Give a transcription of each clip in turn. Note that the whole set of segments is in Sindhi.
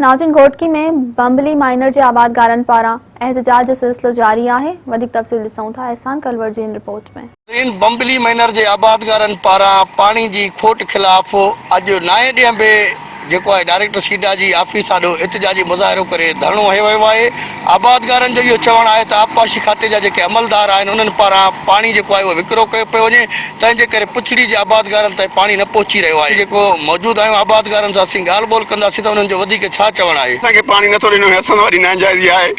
ناظرين گهوٽڪي ۾ بمبلي مائنر جي آبادگارن پاران احتجاج جو سلسلو جاري آهي وڌيڪ تفصيل ڏسون ٿا احسان ڪلوڙ جي هن رپورٽ ۾. ناظرين بمبلي مائنر جي آبادگارن پاران پاڻي جي کوٽ خلاف اڄ نائين ڏينهن به جيڪو آهي ڊائريڪٽر سيڊا جي آفيس آڏو احتجاجي مظاهرو ڪري ڌرڻو هنيو ويو آهي آبادگارن جو اهو چوڻ آهي ته آبپاشي کاتي جا جيڪي عملدار آهن انهن پاران پاڻي جيڪو آهي اهو وڪرو ڪيو پيو وڃي تنهن جي ڪري پڇڙي جي آبادگارن تائين پاڻي نه پهچي رهيو آهي جيڪو موجود آهيون آبادگارن سان اسين ڳالهه ٻولهه ڪنداسين ته انهن جو وڌيڪ ڇا چوڻ آهي. اسان کي پاڻي نٿو ڏنو وڃي اسان سان وڏي ناانجائزي آهي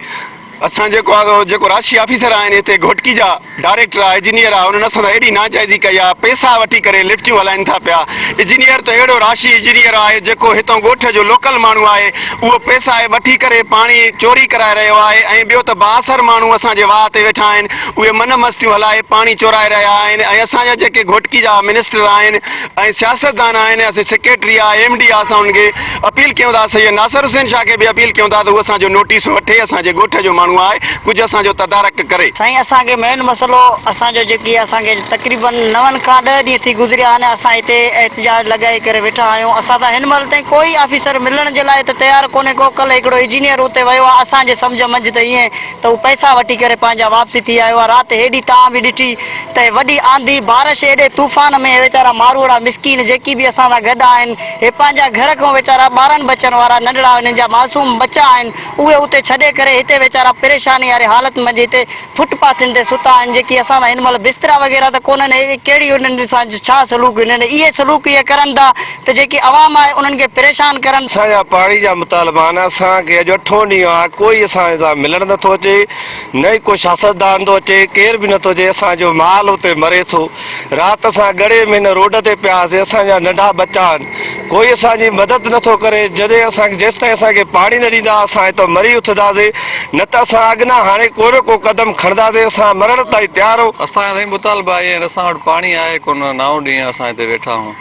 اسان جيڪو آهي سو جيڪو راشي آفيسر آهن هتي گهوٽڪي جا ڊائريڪٽر آهي انجنيئر آهي انهن اسان سان ايڏي ناانجائزي ڪئي آهي پئسا وٺي ڪري لفٽيون هلائين ٿا پيا انجنيئر ته اهڙو راشي انجنيئر آهي جيڪو هتان ڳوٺ جو لوڪل ماڻهو آهي اهو پئسا وٺي ڪري پاڻي چوري ڪرائي رهيو آهي ۽ ٻيو ته بااثر ماڻهو اسان جي واهه تي ويٺا آهن اهي من مستيون هلائي پاڻي چورائي رهيا آهن ۽ اسان جا جيڪي گهوٽڪي جا منسٽر آهن ۽ سياستدان آهن اسين سيڪريٽري آهي ايم ڊي آهي اسان انهن کي اپيل ڪيون ٿا سيد ناصر حسين شاهه کي به اپيل ڪيون ٿا ته هو اسان جو نوٽيس وٺي اسان جي ڳوٺ جو ماڻهو آهي ڪجهه اسان جو تدارڪ ڪري. سائين اسان کي مين مسئلو اسان جو جيڪي اسان کي تقريبن نون کان ڏهه ڏينهن ٿي گذريا آهن اسان هتي احتجاج لڳائي ڪري ويٺا آهيون اسان سان هن مهل تائين ڪوئي آفيسر ملڻ جي لاء ته تيار ڪونهي ڪو ڪلهه هڪڙو انجنيئر اتي ويو آهي اسان جي سمجهه منجهه ته ائين ته هو پئسا وٺي ڪري پنهنجا واپسي ٿي آيو آهي رات هيڏي تان به ڏٺي ته وڏي آنڌي بارش ايڏي طوفان ۾ هي ويچارا ماروئڙا مسڪين جيڪي به اسان سان گڏ آهن هي پنهنجا گهر کان ويچارا ٻارن ٻچن وارا ننڍڙا انهن جا معصوم ٻچا آهن اهي اتي ڇڏي ڪري هتي ويچارا پريشاني واري حالت منجهه هتي فٽ پاٿين تي ستا آهن جيڪي اسان سان هن مهل بسترا وغيره ته ڪونهن هي ڪهڙي انهن سان ڇا سلوڪ هنن اهي سلوڪ اهي ڪرن ٿا ته جيڪي عوام آهي انهن کي پريشان ڪرن. اسان جا پاڻي جا مطالبا آهن اسان کي اڄ اٺون ڏينهن آهي ڪوئي اسان سان ملڻ نٿو اچي نه ئي ڪو سياستدان ٿو اچي ڪير به نٿو اچي اسان جو مال اتي مري ٿو رات اسان ڳڙي ۾ هن روڊ تي پيا هئاسين اسان جا ننڍا ٻچا آهن ڪوئي اسان جي مدد نٿو ڪري جڏهن اسان کي جيستائين اسان کي پاڻي نه ڏيندا اسان هتان مري اٿنداسين نه ته اسان اڳنا هاڻي ڪو نه ڪو قدم کڻنداسين اسان مرڻ تائين تيار آهيون. اسان جا سائين مطالبا اهي آهن اسان وٽ پاڻي آهي ڪونه نائون ڏينهن اسان هتي ويٺا آهيون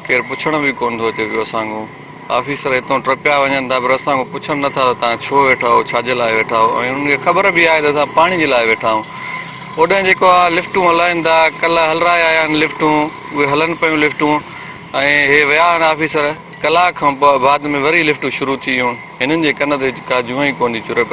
ڪير پڇڻ به ڪونه ٿو اچي پيو اسان کان آفيسر هتون ٽپيا وڃن ٿا پر اسان کان پڇن نٿا ته توهان ڇو ويٺا آهيو ڇا جي لاء ويٺا آهيو ۽ انهن کي خبر به آهي ته اسان پاڻي جي لاء ويٺا آهيون اوڏانهن جيڪو آهي لفٽون هلائين ٿا ڪلهه هلرائي آيا آهن لفٽون اهي هلن پيون لفٽون ۽ هي ويا آهن آفيسر ڪلاڪ کان بعد ۾ وري لفٽون شروع ٿي ويون هنن جي ڪن تي ڪا جونء ئي ڪونه ٿي چري پئي.